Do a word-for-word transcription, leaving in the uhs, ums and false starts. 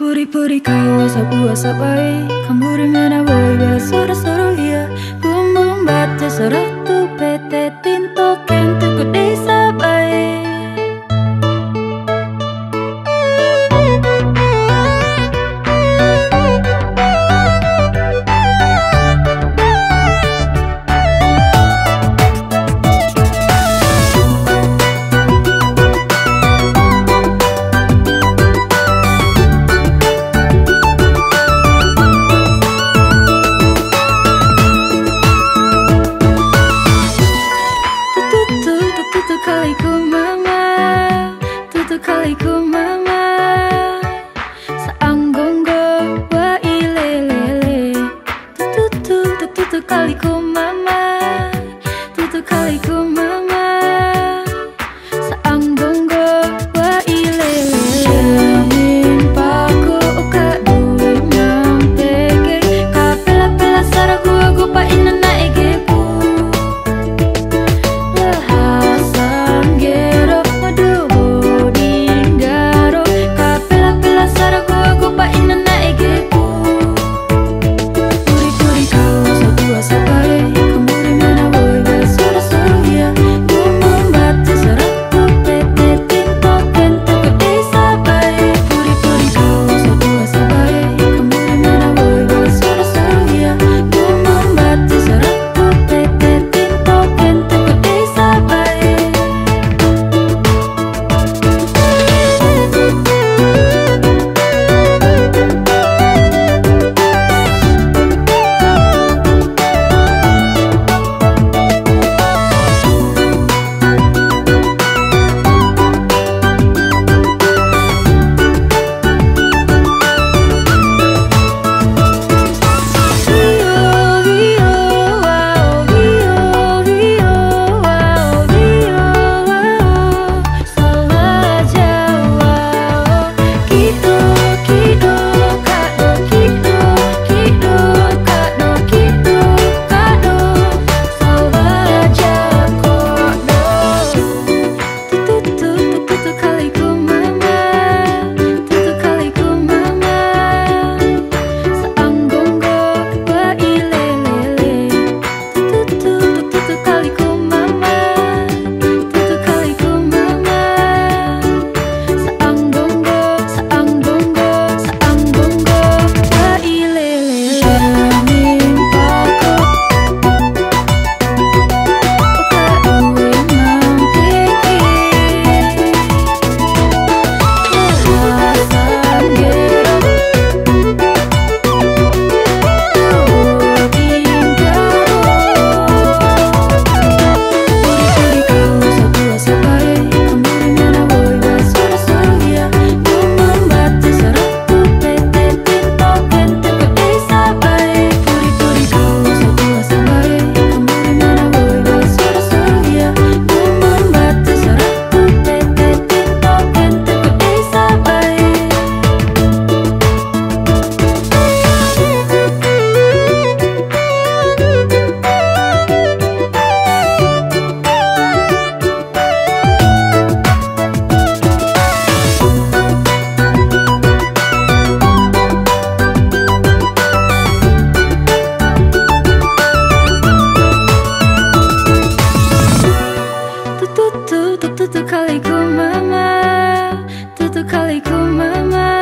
Puri-puri kau sabua sabai, kamburi mena woi ba soro-soro hia. Bumbum batu saratu pete tinto kentu ku dei sabai. Tutu, tutu, tutu kaliku mama, tutu kaliku mama. Sa'anggonggo wa ilelele. Tutu, tutu, tutu kaliku mama, tutu kaliku mama. Sa'anggonggo wa ilelele. Jamin paku uka dui manteke. Kapela-pela saragu agu pa ina na egeku. Laha sanggero madu bodinggaro. Kapela-pela saragu agu pa ina na egeku. Puri-puri kau sabua sabai, kamburi mena woi ba soro-soro hia. Bumbum batu saratu pete tinto kentu ku dei sabai. Puri-puri kau sabua sabai, kamburi mena woi ba soro-soro hia. Bumbum batu saratu pete tinto kentu ku dei sabai. Tutu, tutu, tutu kaliku mama, tutu kaliku mama. Sa'anggonggo wa ilelele. Tutu, tutu, tutu kaliku mama, tutu kaliku mama. Sa'anggonggo, sa'anggonggo, sa'anggonggo wa ilelele. Jamin pako. Tutu, tutu, tutu kaliku mama, tutu kaliku mama.